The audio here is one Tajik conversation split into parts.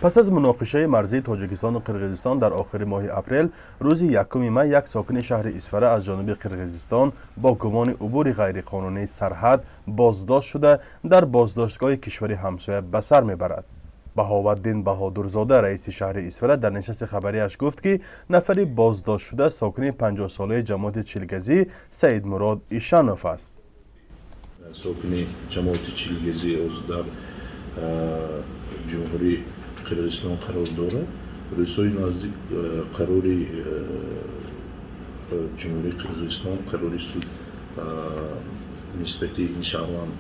Пас аз муноқишаи марзии Тоҷикистону Қирғизистон дар охири моҳи апрел, рӯзи 1 май як сокини шаҳри Исфара аз ҷониби Қирғизистон бо гумони убури ғайриқонунии сарҳад боздошт шуда, дар боздоштгоҳи кишвари ҳамсоя ба сар мебарад. Баҳоваддин Баҳодурзода, раиси шаҳри Исфара, дар нишасти хабарияш гуфт, ки нафари боздоштшуда сокини 50-солаи ҷамоати Чилгазӣ Саидмурод Ишанов аст. Сокини ҷамоати Чилгазӣ дар ҷумҳурии Қирғизистон қарор дорад. Рӯзҳои наздик қарори Ҷумҳурии Қирғизистон, қарори суд нисбати ин шаҳрванд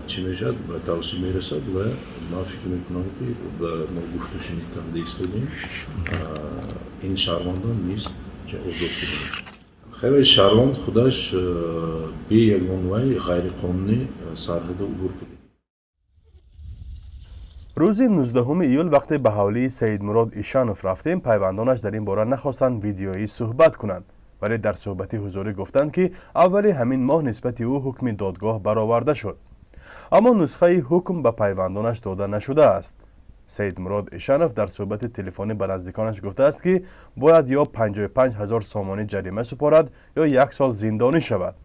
чӣ мешавад, ба тавсия мерасад ва ман фикр мекунам, ки ба мо гуфтушунид карда истодем, ин шаҳрвандам низ озод шуда мешавад. Хеле шаҳрванд худаш бе ягон вай ғайриқонунӣ сарҳада убур кард. Рӯзи 19 июл, вақте ба ҳавлии Саидмурод Ишанов рафтем, пайвандонаш дар ин бора нахостанд видеоӣ суҳбат кунанд, вале дар суҳбати ҳузурӣ гуфтанд, ки аввали ҳамин моҳ нисбати ӯ ҳукми додгоҳ бароварда шуд, аммо нусхаи ҳукм ба пайвандонаш дода нашудааст. Саидмурод Ишанов дар суҳбати телефонӣ ба наздиконаш гуфтааст, ки бояд ё 55 ҳазор сомонӣ ҷарима супорад, ё як сол зиндонӣ шавад.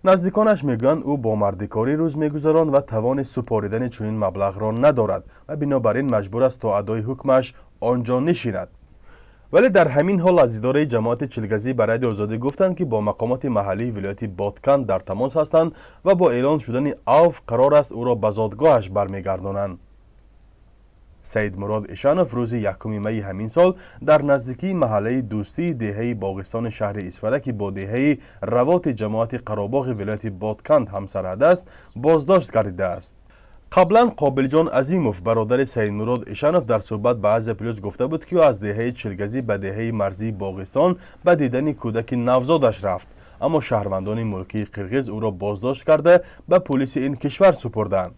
Наздиконаш мегӯянд, ӯ бо мардикорӣ рӯз мегузаронд ва тавони супоридани чунин маблағро надорад ва бинобар ин маҷбур аст то адои ҳукмаш он ҷо нишинад. Вале дар ҳамин ҳол аз идораи ҷамоати Чилгазӣ ба Радиои Озодӣ гуфтанд, ки бо мақомоти маҳаллии вилояти Боткан дар тамос ҳастанд ва бо эълон шудани авф қарор аст ӯро ба зодгоҳаш бармегардонанд. Саидмурод Ишанов рӯзи 1 майи ҳамин сол дар наздикии маҳаллаи Дӯстии деҳаи Боғистони шаҳри Исфара, ки бо деҳаи Равоти ҷамоати Қаробоғи вилояти Ботканд ҳамсарҳад аст, боздошт гардидааст. Қаблан Қобилҷон Азимов, бародари Саидмурод Ишанов, дар суҳбат ба Азия Плюс гуфта буд, ки ӯ аз деҳаи Чилгазӣ ба деҳаи марзии Боғистон ба дидани кӯдаки навзодаш рафт, аммо шаҳрвандони мулкии қирғиз ӯро боздошт карда, ба пулиси ин кишвар супурданд.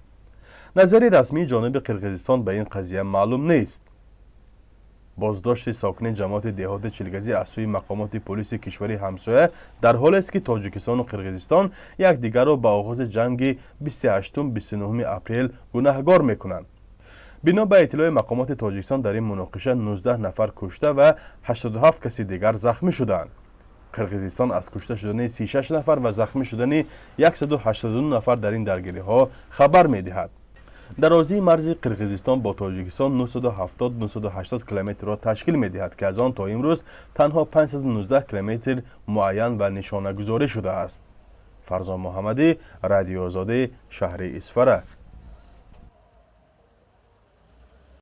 Назари расмии ҷониби Қирғизистон ба ин қазия маълум нест. Боздошти сокини ҷамоати деҳоти Чилгазӣ аз сӯи мақомоти полиси кишвари ҳамсоя дар ҳолест, ки Тоҷикистону Қирғизистон якдигарро ба оғози ҷанги 28-29 апрел гунаҳгор мекунанд. Бино ба иттилои мақомоти Тоҷикистон, дар ин муноқиша 19 нафар кушта ва 87 каси дигар захмӣ шудаанд. Қирғизистон аз кушта шудани 36 нафар ва захмӣ шудани 182 нафар дар ин даргириҳо хабар медиҳад. Дарозии марзи Қирғизистон бо Тоҷикистон 970-980 километрро ташкил медиҳад, ки аз он то имрӯз танҳо 519 километр муайян ва нишонагузорӣ шудааст. Фарзон Муҳаммадӣ, Радиои Озодӣ, шаҳри Исфара.